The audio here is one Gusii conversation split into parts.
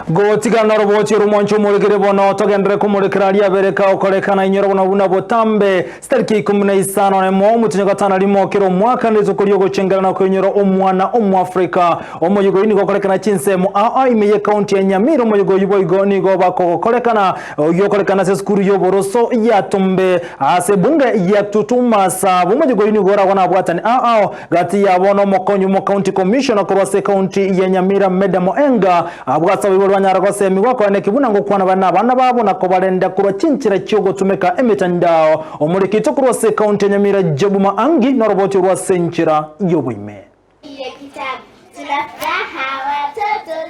Gotigana noroboochi oromwancho omorekere bono, togenderere komorekera aria abereka okorekana inyora bono buna botambe. Chitariki ikomi na isano nemo omotienyi o gatano rimo kera omwaka nerituko ri'ogochengera na koinyora omwana Omoafrika. Omoyega oyio nigo okorekana chinsemo aa ime y'ekaunti ya Nyamira. Omoyega oyio boigo nigo bakogokorekana oyio okorekana ase esukuru y'oboroso ya Tombe ase ebunge ya Kitutu Masaba. Omoyega oyio nigo oragwo nabwatani aa Gati yabo nomokonyi bw'omocounty commissioner korwa ase ecounty ya Nyamira Meda Moenga, abwo ase abaibori banyare gosemigwa koeneki buna ngokwana bare nabana babo na kobarenda korwa chinchera chiogotumeka emetandao. Omorikito korwa ase ecounty ya Nyamira Job Maangi noroboti orwo ase enchera y'oboime.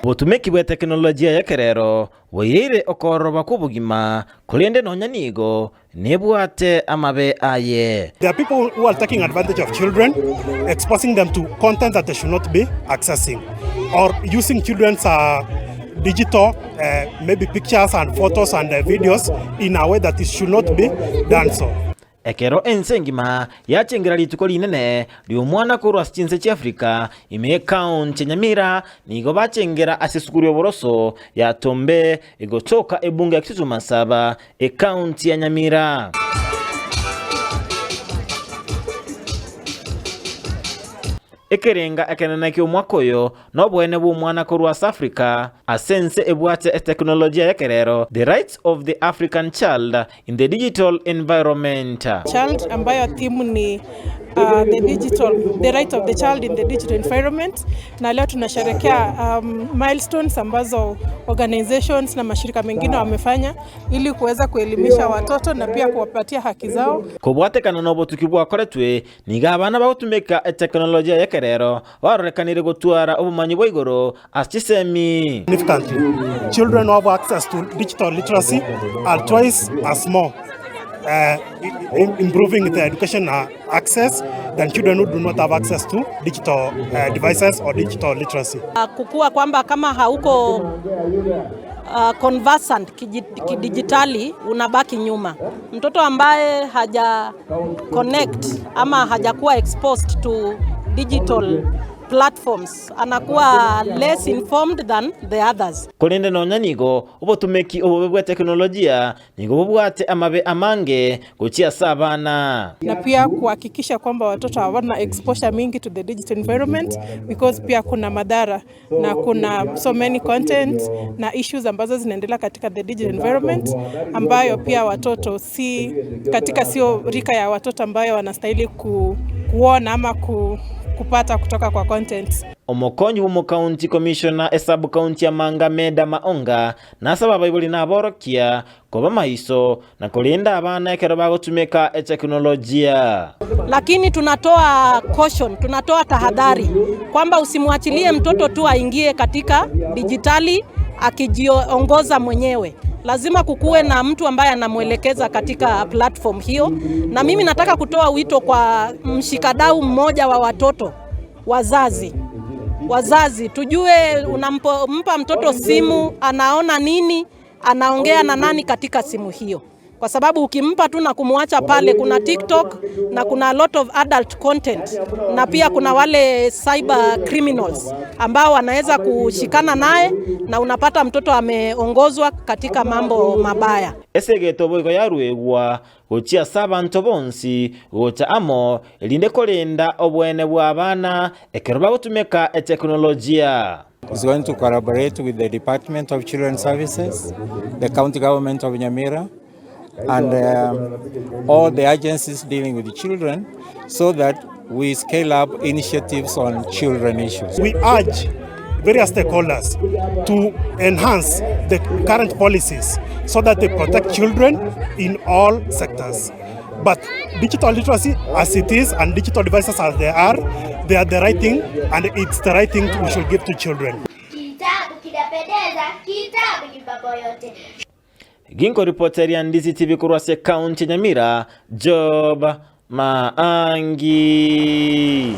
Obotumeki bwe tekinolojia y'ekerero bwaireire okoororoba kw'obogima, korende nonya nigo Nebwate amabe aye. There are people who are taking advantage of children, exposing them to content that they should not be accessing, or using children's uh, digital uh, maybe pictures and photos and uh, videos in a way that it should not be done so. Ekero ense engima yachengera rituko rinene ri'omwana korwa ase chinse chi'Afrika ime y'Ekaunti ya Nyamira, nigo bachengera ase esukuru y'oboroso ya Tombe egotoka ebunge ya Kisutu Masaba Ekaunti ya Nyamira. Ekerenga ekenene ki'omwaka oyo noboene bw'omwana korwa ase Africa ase ense ebwate eteknolojia y'ekerero, The Rights of the African Child in the Digital Environment. Child ambayo theme ni uh, the digital, the right of the child in the digital environment na leo tunasherekea um, milestones ambazo organizations na mashirika mengine wamefanya ili kuweza kuelimisha watoto na pia kuwapatia haki zao. Kobwatekana nobotuki bwakoretwe, nigo abana bagotumeka eteknolojia y'ekerero barorekanire gotwara obomanyi bwa igoro ase chisemi. Significantly, children who have access to digital literacy are twice as more uh, improving their education access than children who do not have access to digital uh, devices or digital literacy. Kukua kwamba kama hauko uh, conversant kidijitali unabaki nyuma. Mtoto ambaye haja connect ama hajakuwa exposed to digital platforms anakuwa less informed than the others. Korende nonya nigo obotumeki obobe bwa teknolojia Nigo bobwate amabe amange gochia ase abana. Na pia kuhakikisha kwamba watoto hawana exposure mingi to the digital environment because pia kuna madhara na kuna so many content na issues ambazo zinaendelea katika the digital environment ambayo pia watoto si katika sio rika ya watoto ambayo wanastahili ku, kuona ama ku, kupata kutoka kwa content. Omokonyi bw'omokaunti commissioner esub-county ya Manga Meda Maonga Nasaba abaibori na aborokia koba maiso na korenda abana ekero bagotumeka eteknolojia. Lakini tunatoa caution, tunatoa tahadhari kwamba usimwachilie mtoto tu aingie katika dijitali akijiongoza mwenyewe. Lazima kukuwe na mtu ambaye anamwelekeza katika platform hiyo, na mimi nataka kutoa wito kwa mshikadau mmoja wa watoto, wazazi. Wazazi tujue, unampa mtoto simu anaona nini, anaongea na nani katika simu hiyo, kwa sababu ukimpa tu na kumwacha pale, kuna TikTok na kuna a lot of adult content, na pia kuna wale cyber criminals ambao wanaweza kushikana naye na unapata mtoto ameongozwa katika mambo mabaya. Ase boigo yaruegwa gochia ase abanto bonsi gocha amo, erinde korenda oboene bw'abana ekero bagotumeka eteknolojia. Is going to collaborate with the Department of Children Services, the County Government of Nyamira, and um, all the agencies dealing with children so that we scale up initiatives on children issues. We urge various stakeholders to enhance the current policies so that they protect children in all sectors. But digital literacy as it is and digital devices as they are, they are the right thing and it's the right thing we should give to children. Kitabu kinapendeza, kitabu ni mambo yote. Ginkoripoteria Ndizi TV korwa ase ekaunti ya Nyamira, Job Maangi.